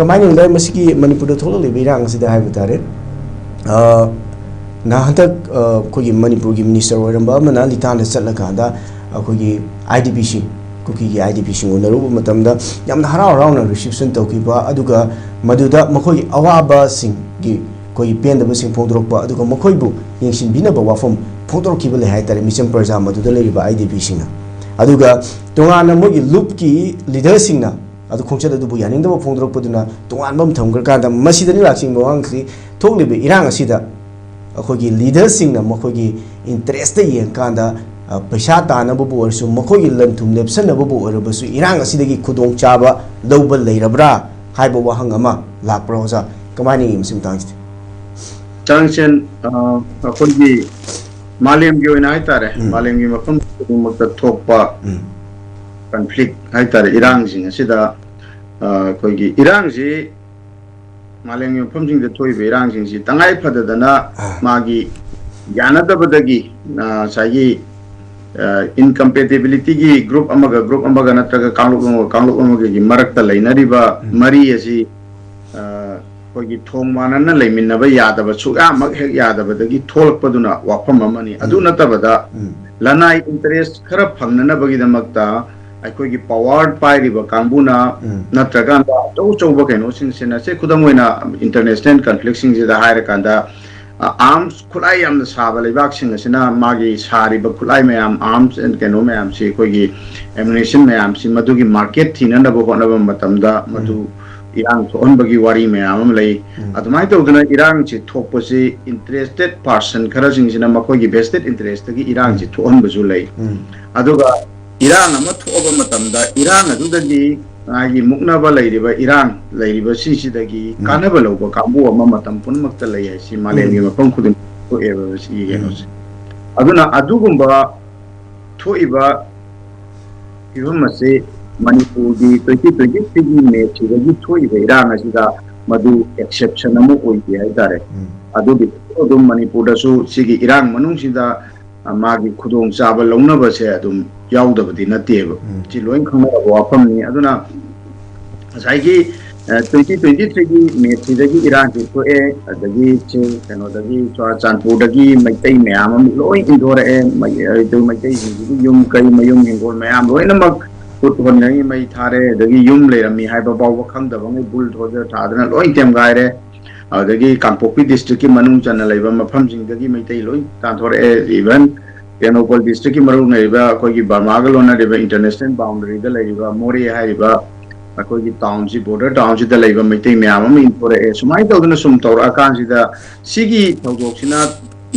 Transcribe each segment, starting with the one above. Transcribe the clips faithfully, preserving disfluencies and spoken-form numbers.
ꯀꯃꯥꯏꯅ ꯌꯦꯡꯗꯥꯏ ꯃꯁꯤꯒꯤ ꯃꯅꯤꯄꯨꯔꯗ ꯊꯣꯛꯂꯛꯂꯤꯕ ꯏꯔꯥꯡ ꯑꯁꯤꯗ ꯍꯥꯏꯕ ꯇꯥꯔꯦ? ꯑ, ꯅꯍꯥꯟ ꯍꯟꯗꯛ, ꯑ, ꯑꯩꯈꯣꯏꯒꯤ ꯃꯅꯤꯄꯨꯔꯒꯤ ꯃꯤꯅꯤꯁꯇꯔ ꯑꯣꯏꯔꯝꯕ ꯑꯃꯅ ꯂꯤꯇꯥꯟꯗ ꯆꯠꯂꯀꯥꯟꯗ ꯑꯩꯈꯣꯏꯒꯤ IDPꯁꯤꯡ, ꯀꯨꯀꯤꯒꯤ IDPꯁꯤꯡ ꯎꯅꯔꯨꯕ ꯃꯇꯝꯗ ꯌꯥꯝꯅ ꯍꯔꯥꯎ ꯍꯔꯥꯎꯅ reception ꯇꯧꯈꯤꯕ, ꯑꯗꯨꯒ ꯃꯗꯨꯗ ꯃꯈꯣꯏꯒꯤ ꯑꯋꯥꯕꯁꯤꯡꯒꯤ, ꯑꯩꯈꯣꯏꯒꯤ ꯄꯦꯟꯗꯕꯁꯤꯡ ꯐꯣꯡꯗꯣꯔꯛꯄ, ꯑꯗꯨꯒ ꯃꯈꯣꯏꯕꯨ ꯌꯦꯡꯁꯤꯟꯕꯤꯅꯕ ꯋꯥꯐꯝ ꯐꯣꯡꯗꯣꯔꯛꯈꯤꯕ ꯂꯩ ꯍꯥꯏꯇꯥꯔꯦ, ꯃꯤꯆꯝ ꯄ꯭ꯔꯖꯥ ꯃꯗꯨꯗ ꯂꯩꯔꯤꯕ IDPꯁꯤꯡꯅ꯫ ꯑꯗꯨꯒ ꯇꯣꯉꯥꯟꯅ ꯃꯣꯏꯒꯤ ꯂꯨꯞꯀꯤ ꯂꯤꯗꯔꯁꯤꯡꯅ ꯑꯗꯨ ꯈꯣꯡꯆꯠ ꯑꯗꯨꯕꯨ ꯌꯥꯅꯤꯡꯗꯕ ꯐꯣꯡꯗꯣꯔꯛꯄꯗꯨꯅ ꯇꯣꯉꯥꯟꯕ ꯑꯃ ꯊꯝꯈ꯭ꯔꯀꯥꯟꯗ, ꯃꯁꯤꯗꯅꯤ ꯂꯥꯛꯆꯤꯡꯕ ꯋꯥꯍꯪꯁꯤ ꯊꯣꯛꯂꯤꯕ ꯏꯔꯥꯡ ꯑꯁꯤꯗ ꯑꯩꯈꯣꯏꯒꯤ ꯂꯤꯗꯔꯁꯤꯡꯅ ꯃꯈꯣꯏꯒꯤ ꯏꯟꯇꯔꯦꯁꯇ ꯌꯦꯡꯀꯥꯟꯗ, ꯑ, ꯄꯩꯁꯥ ꯇꯥꯅꯕꯕꯨ ꯑꯣꯏꯔꯁꯨ, ꯃꯈꯣꯏꯒꯤ ꯂꯟ ꯊꯨꯝ ꯂꯦꯞꯁꯟꯅꯕꯕꯨ ꯑꯣꯏꯔꯕꯁꯨ, ꯏꯔꯥꯡ ꯑꯁꯤꯗꯒꯤ ꯈꯨꯗꯣꯡꯆꯥꯕ ꯂꯧꯕ ꯂꯩꯔꯕ꯭ꯔꯥ ꯍꯥꯏꯕ ꯋꯥꯍꯪ ꯑꯃ ꯂꯥꯛꯄ꯭ꯔꯥ, ꯑꯣꯖꯥ? ꯀꯃꯥꯏꯅ ꯌꯦꯡꯉꯤ ꯃꯁꯤ ꯃꯇꯥꯡꯁꯤꯗꯤ? ꯆꯥꯡꯁꯦꯟ, ꯑ, ꯑꯩꯈꯣꯏꯒꯤ ꯃꯥꯂꯦꯝꯒꯤ ꯑꯣꯏꯅ ꯍꯥꯏꯇꯥꯔꯦ, ꯎꯝ꯫ ꯃꯥꯂꯦꯝꯒꯤ ꯃꯐꯝ ꯈꯨꯗꯤꯡꯃꯛꯇ ꯊꯣꯛꯄ ꯎꯝ꯫ ꯀꯟꯐ꯭ꯂꯤꯛ ꯍꯥꯏꯇꯥꯔꯦ, ꯏꯔꯥꯡꯁꯤꯡ ꯑꯁꯤꯗ, ꯑ, ꯑꯩꯈꯣꯏꯒꯤ ꯏꯔꯥꯡꯁꯤ, ꯃꯥꯂꯦꯝꯒꯤ ꯃꯐꯝꯁꯤꯡꯗ ꯊꯣꯛꯏꯕ ꯏꯔꯥꯡꯁꯤꯡꯁꯤ ꯇꯉꯥꯏ ꯐꯗꯗꯅ ꯑꯥ꯫ ꯃꯥꯒꯤ ꯌꯥꯅꯗꯕꯗꯒꯤ, ꯑ, ꯉꯁꯥꯏꯒꯤ, ꯑ, incompatibilityꯒꯤ group ꯑꯃꯒ group ꯑꯃꯒ ꯅꯠꯇ꯭ꯔꯒ ꯀꯥꯡꯂꯨꯞ ꯑꯃꯒ ꯀꯥꯡꯂꯨꯞ ꯑꯃꯒꯒꯤ ꯃꯔꯛꯇ ꯂꯩꯅꯔꯤꯕ ꯎꯝ꯫ ꯃꯔꯤ ꯑꯁꯤ, ꯑ, ꯑꯩꯈꯣꯏꯒꯤ ꯊꯣꯡ ꯃꯥꯟꯅꯅ ꯂꯩꯃꯤꯟꯅꯕ ꯌꯥꯗꯕ, ꯁꯨꯛꯌꯥꯃꯛ ꯍꯦꯛ ꯌꯥꯗꯕꯗꯒꯤ ꯊꯣꯛꯂꯛꯄꯗꯨꯅ ꯋꯥꯐꯝ ꯑꯃꯅꯤ꯫ ꯑꯗꯨ ꯎꯝ꯫ ꯅꯠꯇꯕꯗ ꯎꯝ꯫ ꯂꯅꯥꯏ interest ꯈꯔ ꯐꯪꯅꯅꯕꯒꯤꯗꯃꯛꯇ ꯑꯩꯈꯣꯏꯒꯤ power ꯄꯥꯏꯔꯤꯕ ꯀꯥꯡꯕꯨꯅ ꯎꯝ꯫ ꯅꯠꯇ꯭ꯔꯀꯥꯟꯗ ꯑꯆꯧ ꯑꯆꯧꯕ ꯀꯩꯅꯣꯁꯤꯡꯁꯤꯅ, ꯁꯦ ꯈꯨꯗꯝ ꯑꯣꯏꯅ international conflictꯁꯤꯡꯁꯤꯗ ꯍꯥꯏꯔꯀꯥꯟꯗ, ꯑ, arms ꯈꯨꯠꯂꯥꯏ ꯌꯥꯝꯅ ꯁꯥꯕ ꯂꯩꯕꯥꯛꯁꯤꯡ ꯑꯁꯤꯅ ꯃꯥꯒꯤ ꯁꯥꯔꯤꯕ ꯈꯨꯠꯂꯥꯏ ꯃꯌꯥꯝ, arms and ꯀꯩꯅꯣ ꯃꯌꯥꯝꯁꯤ ꯑꯩꯈꯣꯏꯒꯤ ammunition ꯃꯌꯥꯝꯁꯤ ꯃꯗꯨꯒꯤ market ꯊꯤꯅꯅꯕ ꯍꯣꯠꯅꯕ ꯃꯇꯝꯗ ꯃꯗꯨ ꯎꯝ꯫ ꯏꯔꯥꯡ ꯊꯣꯛꯍꯟꯕꯒꯤ ꯋꯥꯔꯤ ꯃꯌꯥꯝ ꯑꯃ ꯂꯩ꯫ ꯎꯝ꯫ ꯑꯗꯨꯃꯥꯏꯅ ꯇꯧꯗꯅ ꯏꯔꯥꯡꯁꯤ ꯊꯣꯛꯄꯁꯤ interested person ꯈꯔꯁꯤꯡꯁꯤꯅ ꯃꯈꯣꯏꯒꯤ vested interestꯇꯒꯤ ꯏꯔꯥꯡꯁꯤ ꯎꯝ꯫ ꯊꯣꯛꯍꯟꯕꯁꯨ ꯂꯩ꯫ ꯎꯝ꯫ ꯑꯗꯨꯒ ꯏꯔꯥꯡ ꯑꯃ ꯊꯣꯛꯑꯕ ꯃꯇꯝꯗ ꯏꯔꯥꯡ ꯑꯗꯨꯗꯒꯤ ꯃꯥꯒꯤ ꯃꯨꯛꯅꯕ ꯂꯩꯔꯤꯕ ꯏꯔꯥꯡ ꯂꯩꯔꯤꯕꯁꯤꯡꯁꯤꯗꯒꯤ ꯎꯝ꯫ ꯀꯥꯟꯅꯕ ꯂꯧꯕ ꯀꯥꯡꯕꯨ ꯑꯃ ꯃꯇꯝ ꯄꯨꯝꯅꯃꯛꯇ ꯂꯩ ꯍꯥꯏꯁꯤ ꯃꯥꯂꯦꯝꯒꯤ ꯎꯝ꯫ ꯃꯐꯝ ꯈꯨꯗꯤꯡꯃꯛ ꯊꯣꯛꯑꯦꯕ ꯁꯤꯒꯤ ꯎꯝ꯫ ꯀꯩꯅꯣꯁꯦ꯫ ꯑꯗꯨꯅ ꯑꯗꯨꯒꯨꯝꯕ ꯊꯣꯛꯏꯕ ꯐꯤꯕꯝ ꯑꯁꯤ ꯃꯅꯤꯄꯨꯔꯒꯤ twenty twenty threeꯒꯤ Mayꯁꯤꯗꯒꯤ ꯊꯣꯛꯏꯕ ꯏꯔꯥꯡ ꯑꯁꯤꯗ ꯃꯗꯨ exception ꯑꯃ ꯑꯣꯏꯗꯦ ꯍꯥꯏꯇꯥꯔꯦ꯫ ꯎꯝ꯫ ꯑꯗꯨꯒꯤ ꯑꯗꯨꯝ ꯃꯅꯤꯄꯨꯔꯗꯁꯨ ꯁꯤꯒꯤ ꯏꯔꯥꯡ ꯃꯅꯨꯡꯁꯤꯗ, ꯑ, ꯃꯥꯒꯤ ꯈꯨꯗꯣꯡꯆꯥꯕ ꯂꯧꯅꯕꯁꯦ ꯑꯗꯨꯝ ꯌꯥꯎꯗꯕꯗꯤ ꯅꯠꯇꯦꯕ꯫ ꯎꯝ꯫ ꯁꯤ ꯂꯣꯏ ꯈꯪꯅꯔꯕ ꯋꯥꯐꯝꯅꯤ꯫ ꯑꯗꯨꯅ ꯉꯁꯥꯏꯒꯤ ꯇ꯭ꯋꯦꯟꯇꯤ ꯇ꯭ꯋꯦꯟꯇꯤ ꯊ꯭ꯔꯤꯒꯤ ꯃꯦꯁꯤꯗꯒꯤ ꯏꯔꯥꯡꯁꯤ ꯊꯣꯛꯑꯦ꯫ ꯑꯗꯒꯤ ꯁꯤ ꯀꯩꯅꯣꯗꯒꯤ ꯆꯨꯔꯥꯆꯥꯟꯄꯨꯔꯗꯒꯤ ꯃꯩꯇꯩ ꯃꯌꯥꯝ ꯑꯃ ꯂꯣꯏ ꯏꯟꯊꯣꯔꯛꯑꯦ꯫ ꯃꯩ-, ꯑꯗꯨ ꯃꯩꯇꯩꯁꯤꯡꯁꯤꯒꯤ ꯌꯨꯝ ꯀꯩ, ꯃꯌꯨꯝ ꯍꯤꯡꯒꯣꯜ ꯃꯌꯥꯝ ꯂꯣꯏꯅꯃꯛ ꯈꯨꯠ ꯍꯣꯟꯅꯉꯩ ꯃꯩ ꯊꯥꯔꯦ꯫ ꯑꯗꯒꯤ ꯌꯨꯝ ꯂꯩꯔꯝꯃꯤ ꯍꯥꯏꯕ ꯐꯥꯎꯕ ꯈꯪꯗꯕꯉꯩ ꯕꯨꯜꯗꯣꯖꯔ ꯊꯥꯗꯅ ꯂꯣꯏ ꯇꯦꯝꯒꯥꯏꯔꯦ꯫ ꯑꯗꯒꯤ ꯀꯥꯡꯄꯣꯛꯄꯤ ꯗꯤꯁꯇ꯭ꯔꯤꯛꯀꯤ ꯃꯅꯨꯡ ꯆꯟꯅ ꯂꯩꯕ ꯃꯐꯝꯁꯤꯡꯗꯒꯤ ꯃꯩꯇꯩ ꯂꯣꯏ ꯇꯥꯟꯊꯣꯔꯛꯑꯦ꯫ ꯏꯚꯟ ꯇꯦꯡꯅꯧꯄꯜ ꯗꯤꯁꯇ꯭ꯔꯤꯛꯀꯤ ꯃꯔꯨꯞ ꯂꯩꯔꯤꯕ ꯑꯩꯈꯣꯏꯒꯤ ꯕꯔꯃꯥꯒ ꯂꯣꯟꯅꯔꯤꯕ ꯏꯟꯇꯔꯅꯦꯁꯅꯦꯜ ꯕꯥꯎꯟꯗꯔꯤꯗ ꯂꯩꯔꯤꯕ ꯃꯣꯔꯦ ꯍꯥꯏꯔꯤꯕ ꯑꯩꯈꯣꯏꯒꯤ ꯇꯥꯎꯟꯁꯤ, ꯕꯣꯔꯗꯔ ꯇꯥꯎꯟꯁꯤꯗ ꯂꯩꯕ ꯃꯩꯇꯩ ꯃꯌꯥꯝ ꯑꯃ ꯏꯟꯊꯣꯔꯛꯑꯦ꯫ ꯁꯨꯃꯥꯏꯅ ꯇꯧꯗꯅ ꯁꯨꯝ ꯇꯧꯔꯛꯑꯀꯥꯟꯁꯤꯗ ꯁꯤꯒꯤ ꯊꯧꯗꯣꯛꯁꯤꯅ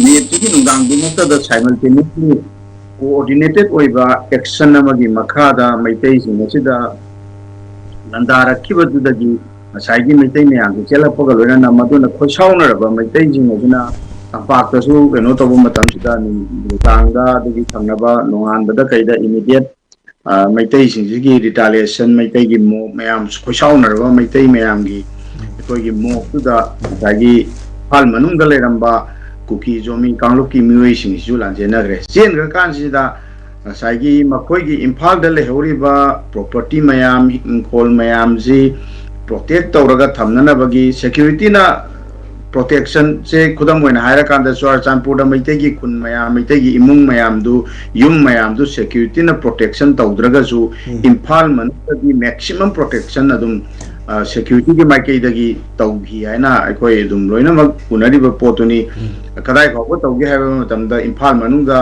ꯅꯦꯠꯁꯤꯒꯤ ꯅꯨꯡꯗꯥꯡꯗꯨꯃꯛꯇꯗ ꯁꯥꯏꯃꯜꯇꯦꯅꯤꯌꯁꯂꯤ ꯀꯣꯑꯣꯔꯗꯤꯅꯦꯇꯦꯠ ꯑꯣꯏꯕ ꯑꯦꯛꯁꯟ ꯑꯃꯒꯤ ꯃꯈꯥꯗ ꯃꯩꯇꯩꯁꯤꯡ ꯑꯁꯤꯗ ꯂꯥꯟꯗꯥꯔꯛꯈꯤꯕꯗꯨꯗꯒꯤ ꯉꯁꯥꯏꯒꯤ ꯃꯩꯇꯩ ꯃꯌꯥꯝꯁꯦ ꯆꯦꯜꯂꯛꯄꯒ ꯂꯣꯏꯅꯅ ꯃꯗꯨꯅ ꯈꯣꯏꯁꯥꯎꯅꯔꯕ ꯃꯩꯇꯩꯁꯤꯡ ꯑꯗꯨꯅ ꯇꯝꯄꯥꯛꯇꯁꯨ ꯀꯩꯅꯣ ꯇꯧꯕ ꯃꯇꯝꯁꯤꯗ ꯅꯨꯃꯤꯗꯥꯡꯗ ꯑꯗꯒꯤ ꯊꯪꯅꯕ ꯅꯣꯡꯉꯥꯟꯕꯗ ꯀꯩꯗ ꯏꯃꯤꯗꯤꯌꯦꯠ ꯃꯩꯇꯩꯁꯤꯡꯁꯤꯒꯤ ꯔꯤꯇꯥꯂꯤꯌꯦꯁꯟ, ꯃꯩꯇꯩꯒꯤ ꯃꯣꯞ ꯃꯌꯥꯝ, ꯈꯣꯏꯁꯥꯎꯅꯔꯕ ꯃꯩꯇꯩ ꯃꯌꯥꯝꯒꯤ ꯑꯩꯈꯣꯏꯒꯤ ꯃꯣꯞꯇꯨꯗ ꯉꯁꯥꯏꯒꯤ ꯏꯝꯐꯥꯜ ꯃꯅꯨꯡꯗ ꯂꯩꯔꯝꯕ ꯀꯨꯀꯤ ꯖꯣꯃꯤ ꯀꯥꯡꯂꯨꯞꯀꯤ ꯃꯤꯑꯣꯏꯁꯤꯡꯁꯤꯁꯨ ꯂꯥꯟꯖꯦꯟꯅꯈ꯭ꯔꯦ꯫ ꯆꯦꯟꯈ꯭ꯔ ꯀꯥꯟꯁꯤꯗ ꯉꯁꯥꯏꯒꯤ ꯃꯈꯣꯏꯒꯤ ꯏꯝꯐꯥꯜꯗ ꯂꯩꯍꯧꯔꯤꯕ ꯄ꯭ꯔꯣꯄꯔꯇꯤ ꯃꯌꯥꯝ, ꯏꯪꯈꯣꯜ ꯃꯌꯥꯝꯁꯤ ꯄ꯭ꯔꯣꯇꯦꯛ ꯇꯧꯔꯒ ꯊꯝꯅꯅꯕꯒꯤ ꯁꯦꯀ꯭ꯌꯨꯔꯤꯇꯤꯅ ꯄ꯭ꯔꯣꯇꯦꯛꯁꯟꯁꯦ, ꯈꯨꯗꯝ ꯑꯣꯏꯅ ꯍꯥꯏꯔꯀꯥꯟꯗ, ꯆꯨꯔꯥꯆꯥꯟꯄꯨꯔꯗ ꯃꯩꯇꯩꯒꯤ ꯈꯨꯟ ꯃꯌꯥꯝ, ꯃꯩꯇꯩꯒꯤ ꯏꯃꯨꯡ ꯃꯌꯥꯝꯗꯨ, ꯌꯨꯝ ꯃꯌꯥꯝꯗꯨ ꯁꯦꯀ꯭ꯌꯨꯔꯤꯇꯤꯅ ꯄ꯭ꯔꯣꯇꯦꯛꯁꯟ ꯇꯧꯗ꯭ꯔꯒꯁꯨ, ꯎꯝ꯫ ꯏꯝꯐꯥꯜ ꯃꯅꯨꯡꯗꯗꯤ ꯃꯦꯛꯁꯤꯃꯝ ꯄ꯭ꯔꯣꯇꯦꯛꯁꯟ ꯑꯗꯨꯝ ꯁꯦꯀ꯭ꯌꯨꯔꯤꯇꯤꯒꯤ ꯃꯥꯏꯀꯩꯗꯒꯤ ꯇꯧꯈꯤ ꯍꯥꯏꯅ ꯑꯩꯈꯣꯏ ꯑꯗꯨꯝ ꯂꯣꯏꯅꯃꯛ ꯎꯅꯔꯤꯕ ꯄꯣꯠꯇꯨꯅꯤ꯫ ꯎꯝ꯫ ꯀꯗꯥꯏ ꯐꯥꯎꯕ ꯇꯧꯒꯦ ꯍꯥꯏꯕ ꯃꯇꯝꯗ, ꯏꯝꯐꯥꯜ ꯃꯅꯨꯡꯗ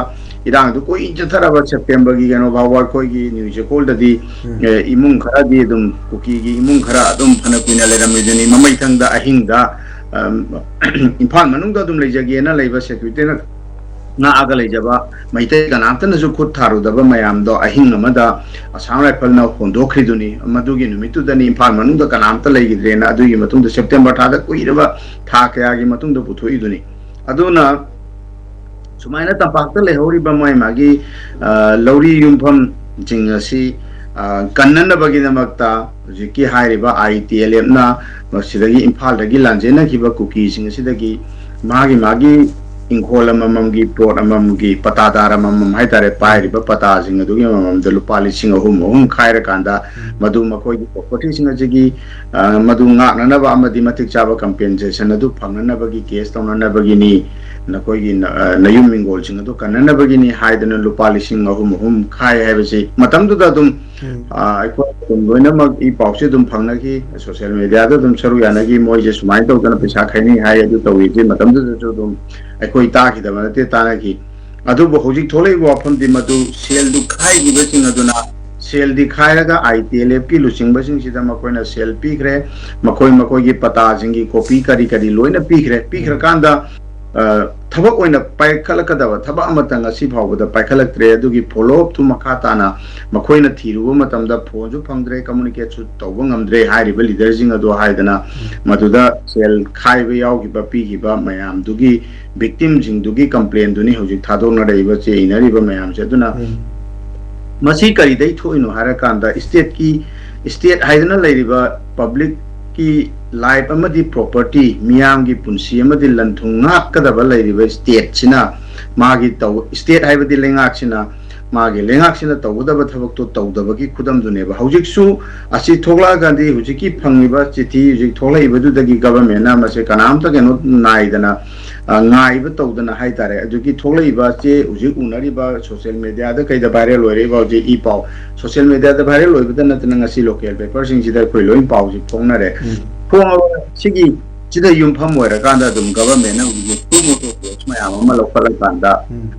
ꯏꯔꯥꯡꯗꯨ ꯀꯨꯏꯅ ꯆꯠꯊꯔꯕ ꯁꯦꯞꯇꯦꯝꯕꯔꯒꯤ ꯀꯩꯅꯣ ꯐꯥꯎꯕ ꯑꯩꯈꯣꯏꯒꯤ ꯅ꯭ꯌꯨ ꯆꯦꯀꯣꯜꯗꯗꯤ, ꯎꯝ꯫ ꯑꯦ, ꯏꯃꯨꯡ ꯈꯔꯗꯤ ꯑꯗꯨꯝ, ꯀꯨꯀꯤꯒꯤ ꯏꯃꯨꯡ ꯈꯔ ꯑꯗꯨꯝ ꯐꯅ ꯀꯨꯏꯅ ꯂꯩꯔꯝꯃꯤꯗꯨꯅꯤ꯫ ꯃꯃꯩꯊꯪꯗ ꯑꯍꯤꯡꯗ, ꯑꯝ, ꯏꯝꯐꯥꯜ ꯃꯅꯨꯡꯗ ꯑꯗꯨꯝ ꯂꯩꯖꯒꯦꯅ ꯂꯩꯕ ꯁꯦꯀ꯭ꯌꯨꯔꯤꯇꯤꯅ ꯉꯥꯛꯑꯒ ꯂꯩꯖꯕ ꯃꯩꯇꯩ ꯀꯅꯥꯝꯇꯅꯁꯨ ꯈꯨꯠ ꯊꯥꯔꯨꯗꯕ ꯃꯌꯥꯝꯗꯣ ꯑꯍꯤꯡ ꯑꯃꯗ ꯑꯁꯥꯝ ꯔꯥꯏꯐꯜꯅ ꯍꯣꯟꯗꯣꯛꯈ꯭ꯔꯤꯗꯨꯅꯤ꯫ ꯃꯗꯨꯒꯤ ꯅꯨꯃꯤꯠꯇꯨꯗꯅꯤ ꯏꯝꯐꯥꯜ ꯃꯅꯨꯡꯗ ꯀꯅꯥꯝꯇ ꯂꯩꯈꯤꯗ꯭ꯔꯦꯅ꯫ ꯑꯗꯨꯒꯤ ꯃꯇꯨꯡꯗ ꯁꯦꯞꯇꯦꯝꯕꯔ ꯊꯥꯗ ꯀꯨꯏꯔꯕ ꯊꯥ ꯀꯌꯥꯒꯤ ꯃꯇꯨꯡꯗ ꯄꯨꯊꯣꯛꯏꯗꯨꯅꯤ꯫ ꯑꯗꯨꯅ ꯁꯨꯃꯥꯏꯅ ꯇꯝꯄꯥꯛꯇ ꯂꯩꯍꯧꯔꯤꯕ ꯃꯣꯏ ꯃꯥꯒꯤ, ꯑ, ꯂꯧꯔꯤ ꯌꯨꯝꯐꯝꯁꯤꯡ ꯑꯁꯤ, ꯑ, ꯀꯟꯅꯅꯕꯒꯤꯗꯃꯛꯇ ꯍꯧꯖꯤꯛꯀꯤ ꯍꯥꯏꯔꯤꯕ ꯑꯥꯏ ꯇꯤ ꯑꯦꯜ ꯑꯦꯐꯅ ꯃꯁꯤꯗꯒꯤ ꯏꯝꯐꯥꯜꯗꯒꯤ ꯂꯥꯟꯖꯦꯟꯅꯈꯤꯕ ꯀꯨꯀꯤꯁꯤꯡ ꯑꯁꯤꯗꯒꯤ ꯃꯥꯒꯤ ꯃꯥꯒꯤ ꯏꯪꯈꯣꯜ ꯑꯃꯃꯝꯒꯤ, ꯄ꯭ꯂꯣꯠ ꯑꯃꯃꯝꯒꯤ, ꯄꯇꯥꯗꯥꯔ ꯑꯃꯃꯝ ꯍꯥꯏꯇꯥꯔꯦ, ꯄꯥꯏꯔꯤꯕ ꯄꯇꯥꯁꯤꯡ ꯑꯗꯨꯒꯤ ꯑꯃꯃꯝꯗ ꯂꯨꯄꯥ ꯂꯤꯁꯤꯡ ꯑꯍꯨꯝ ꯑꯍꯨꯝ ꯈꯥꯏꯔꯀꯥꯟꯗ, ꯃꯗꯨ ꯃꯈꯣꯏꯒꯤ ꯄ꯭ꯔꯣꯄꯔꯇꯤꯁꯤꯡ ꯑꯁꯤꯒꯤ, ꯑ, ꯃꯗꯨ ꯉꯥꯛꯅꯅꯕ ꯑꯃꯗꯤ ꯃꯇꯤꯛ ꯆꯥꯕ ꯀꯝꯄꯦꯟꯁꯦꯁꯟ ꯑꯗꯨ ꯐꯪꯅꯅꯕꯒꯤ ꯀꯦꯁ ꯇꯧꯅꯅꯕꯒꯤꯅꯤ, ꯅꯈꯣꯏꯒꯤ ꯅ-, ꯑ, ꯅꯌꯨꯝ ꯏꯪꯒꯣꯜꯁꯤꯡ ꯑꯗꯨ ꯀꯟꯅꯅꯕꯒꯤꯅꯤ ꯍꯥꯏꯗꯅ ꯂꯨꯄꯥ ꯂꯤꯁꯤꯡ ꯑꯍꯨꯝ ꯑꯍꯨꯝ ꯈꯥꯏ ꯍꯥꯏꯕꯁꯤ ꯃꯇꯝꯗꯨꯗ ꯑꯗꯨꯝ, ꯑ, ꯑꯩꯈꯣꯏ ꯑꯗꯨꯝ ꯂꯣꯏꯅꯃꯛ ꯏ ꯄꯥꯎꯁꯤ ꯑꯗꯨꯝ ꯐꯪꯅꯈꯤ, ꯁꯣꯁꯤꯌꯦꯜ ꯃꯦꯗꯤꯌꯥꯗ ꯑꯗꯨꯝ ꯁꯔꯨꯛ ꯌꯥꯅꯈꯤ, ꯃꯣꯏꯁꯦ ꯁꯨꯃꯥꯏꯅ ꯇꯧꯗꯅ ꯄꯩꯁꯥ ꯈꯥꯏꯅꯩ ꯍꯥꯏ, ꯑꯗꯨ ꯇꯧꯔꯤꯁꯦ ꯃꯇꯝꯗꯨꯗꯁꯨ ꯑꯗꯨꯝ ꯑꯩꯈꯣꯏ ꯇꯥꯈꯤꯗꯕ ꯅꯠꯇꯦ, ꯇꯥꯅꯈꯤ꯫ ꯑꯗꯨꯕꯨ ꯍꯧꯖꯤꯛ ꯊꯣꯛꯂꯛꯏꯕ ꯋꯥꯐꯝꯗꯤ ꯃꯗꯨ ꯁꯦꯜꯗꯨ ꯈꯥꯏꯈꯤꯕꯁꯤꯡ ꯑꯗꯨꯅ, ꯁꯦꯜꯗꯤ ꯈꯥꯏꯔꯒ ꯑꯥꯏ ꯇꯤ ꯑꯦꯜ ꯑꯦꯐꯀꯤ ꯂꯨꯆꯤꯡꯕꯁꯤꯡꯁꯤꯗ ꯃꯈꯣꯏꯅ ꯁꯦꯜ ꯄꯤꯈ꯭ꯔꯦ, ꯃꯈꯣꯏ ꯃꯈꯣꯏꯒꯤ ꯄꯇꯥꯁꯤꯡꯒꯤ ꯀꯣꯄꯤ ꯀꯔꯤ ꯀꯔꯤ ꯂꯣꯏꯅ ꯄꯤꯈ꯭ꯔꯦ꯫ ꯄꯤꯈ꯭ꯔꯀꯥꯟꯗ, ꯑ, ꯊꯕꯛ ꯑꯣꯏꯅ ꯄꯥꯏꯈꯠꯂꯛꯀꯗꯕ ꯊꯕꯛ ꯑꯃꯇ ꯉꯁꯤ ꯐꯥꯎꯕꯗ ꯄꯥꯏꯈꯠꯂꯛꯇ꯭ꯔꯦ꯫ ꯑꯗꯨꯒꯤ ꯐꯣꯂꯣ ꯑꯞꯇꯨ ꯃꯈꯥ ꯇꯥꯅ ꯃꯈꯣꯏꯅ ꯊꯤꯔꯨꯕ ꯃꯇꯝꯗ ꯐꯣꯟꯁꯨ ꯐꯪꯗ꯭ꯔꯦ, ꯀꯝꯃꯨꯅꯤꯀꯦꯠꯁꯨ ꯇꯧꯕ ꯉꯝꯗ꯭ꯔꯦ ꯍꯥꯏꯔꯤꯕ ꯂꯤꯗꯔꯁꯤꯡ ꯑꯗꯣ ꯍꯥꯏꯗꯅ, ꯃꯗꯨꯗ ꯁꯦꯜ ꯈꯥꯏꯕ ꯌꯥꯎꯈꯤꯕ, ꯄꯤꯈꯤꯕ ꯃꯌꯥꯝꯗꯨꯒꯤ ꯚꯤꯛꯇꯤꯝꯁꯤꯡꯗꯨꯒꯤ ꯀꯝꯄ꯭ꯂꯦꯟꯗꯨꯅꯤ ꯍꯧꯖꯤꯛ ꯊꯥꯗꯣꯛꯅꯔꯛꯏꯕ, ꯆꯦ ꯏꯅꯔꯤꯕ ꯃꯌꯥꯝꯁꯦ꯫ ꯑꯗꯨꯅ ꯃꯁꯤ ꯀꯔꯤꯗꯩ ꯊꯣꯛꯏꯅꯣ ꯍꯥꯏꯔꯀꯥꯟꯗ, ꯁ꯭ꯇꯦꯠꯀꯤ, ꯁ꯭ꯇꯦꯠ ꯍꯥꯏꯗꯅ ꯂꯩꯔꯤꯕ ꯄꯕ꯭ꯂꯤꯛꯀꯤ ꯂꯥꯏꯐ ꯑꯃꯗꯤ ꯄ꯭ꯔꯣꯄꯔꯇꯤ, ꯃꯤꯌꯥꯝꯒꯤ ꯄꯨꯟꯁꯤ ꯑꯃꯗꯤ ꯂꯟ ꯊꯨꯝ ꯉꯥꯛꯀꯗꯕ ꯂꯩꯔꯤꯕ ꯁ꯭ꯇꯦꯠꯁꯤꯅ, ꯃꯥꯒꯤ ꯇꯧ-, ꯁ꯭ꯇꯦꯠ ꯍꯥꯏꯕꯗꯤ ꯂꯩꯉꯥꯛꯁꯤꯅ ꯃꯥꯒꯤ ꯂꯩꯉꯥꯛꯁꯤꯅ ꯇꯧꯒꯗꯕ ꯊꯕꯛꯇꯣ ꯇꯧꯗꯕꯒꯤ ꯈꯨꯗꯝꯗꯨꯅꯦꯕ꯫ ꯍꯧꯖꯤꯛꯁꯨ ꯑꯁꯤ ꯊꯣꯛꯂꯛꯑꯒꯗꯤ, ꯍꯧꯖꯤꯛꯀꯤ ꯐꯪꯉꯤꯕ ꯆꯤꯊꯤ ꯍꯧꯖꯤꯛ ꯊꯣꯛꯂꯛꯏꯕꯗꯨꯗꯒꯤ ꯒꯚꯔꯟꯃꯦꯟꯅ ꯃꯁꯦ ꯀꯅꯥꯝꯇ ꯀꯩꯅꯣ ꯅꯥꯏꯗꯅ, ꯑ, ꯉꯥꯏꯕ ꯇꯧꯗꯅ ꯍꯥꯏꯇꯥꯔꯦ꯫ ꯑꯗꯨꯒꯤ ꯊꯣꯛꯂꯛꯏꯕ ꯆꯦ, ꯍꯧꯖꯤꯛ ꯎꯅꯔꯤꯕ ꯁꯣꯁꯤꯌꯦꯜ ꯃꯦꯗꯤꯌꯥꯗ ꯀꯩꯗ ꯚꯥꯏꯔꯦꯜ ꯑꯣꯏꯔꯛꯏꯕ ꯍꯧꯖꯤꯛ ꯏ ꯄꯥꯎ, ꯁꯣꯁꯤꯌꯦꯜ ꯃꯦꯗꯤꯌꯥꯗ ꯚꯥꯏꯔꯦꯜ ꯑꯣꯏꯕꯗ ꯅꯠꯇꯅ ꯉꯁꯤ ꯂꯣꯀꯦꯜ ꯄꯦꯄꯔꯁꯤꯡꯁꯤꯗ ꯑꯩꯈꯣꯏ ꯂꯣꯏ ꯄꯥꯎꯁꯤ ꯐꯣꯡꯅꯔꯦ꯫ ꯐꯣꯡꯉꯕ ꯁꯤꯒꯤ ꯁꯤꯗ ꯌꯨꯝꯐꯝ ꯑꯣꯏꯔꯀꯥꯟꯗ ꯑꯗꯨꯝ ꯒꯚꯔꯟꯃꯦꯟꯅ ꯍꯧꯖꯤꯛ ꯁꯨꯃꯣꯇꯣ ꯀꯦꯁ ꯃꯌꯥꯝ ꯑꯃ ꯂꯧꯈꯠꯂꯀꯥꯟꯗ,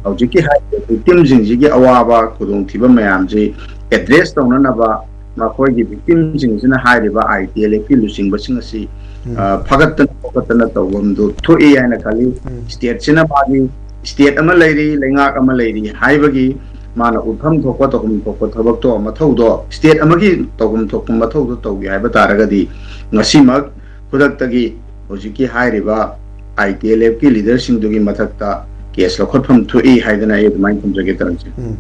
ꯍꯧꯖꯤꯛꯀꯤ ꯍꯥꯏꯔꯤꯕ ꯚꯤꯛꯇꯤꯝꯁꯤꯡꯁꯤꯒꯤ ꯑꯋꯥꯕ ꯈꯨꯗꯣꯡꯊꯤꯕ ꯃꯌꯥꯝꯁꯤ ꯑꯦꯗ꯭ꯔꯦꯁ ꯇꯧꯅꯅꯕ ꯃꯈꯣꯏꯒꯤ ꯚꯤꯛꯇꯤꯝꯁꯤꯡꯁꯤꯅ ꯍꯥꯏꯔꯤꯕ ꯑꯥꯏ ꯇꯤ ꯑꯦꯜ ꯑꯦꯐꯀꯤ ꯂꯨꯆꯤꯡꯕꯁꯤꯡ ꯑꯁꯤ, ꯑ, ꯐꯒꯠꯇꯅ ꯈꯣꯀꯠꯇꯅ ꯇꯧꯐꯝꯗꯨ ꯊꯣꯛꯏ ꯍꯥꯏꯅ ꯈꯜꯂꯤ꯫ ꯁ꯭ꯇꯦꯠꯁꯤꯅ ꯃꯥꯒꯤ ꯁ꯭ꯇꯦꯠ ꯑꯃ ꯂꯩꯔꯤ, ꯂꯩꯉꯥꯛ ꯑꯃ ꯂꯩꯔꯤ ꯍꯥꯏꯕꯒꯤ ꯃꯥꯅ ꯎꯠꯐꯝ ꯊꯣꯛꯄ, ꯇꯧꯐꯝ ꯊꯣꯛꯄ ꯊꯕꯛꯇꯣ, ꯃꯊꯧꯗꯣ, ꯁ꯭ꯇꯦꯠ ꯑꯃꯒꯤ ꯇꯧꯐꯝ ꯊꯣꯛꯄ ꯃꯊꯧꯗꯣ ꯇꯧꯒꯦ ꯍꯥꯏꯕ ꯇꯥꯔꯒꯗꯤ, ꯉꯁꯤꯃꯛ ꯈꯨꯗꯛꯇꯒꯤ ꯍꯧꯖꯤꯛꯀꯤ ꯍꯥꯏꯔꯤꯕ ꯑꯥꯏ ꯇꯤ ꯑꯦꯜ ꯑꯦꯐꯀꯤ ꯂꯤꯗꯔꯁꯤꯡꯗꯨꯒꯤ ꯃꯊꯛꯇ ꯀꯦꯁ ꯂꯧꯈꯠꯐꯝ ꯊꯣꯛꯏ ꯍꯥꯏꯗꯅ ꯑꯩ ꯑꯗꯨꯃꯥꯏꯅ ꯊꯝꯖꯒꯦ, ꯇꯔꯟꯁꯦ꯫ ꯎꯝ꯫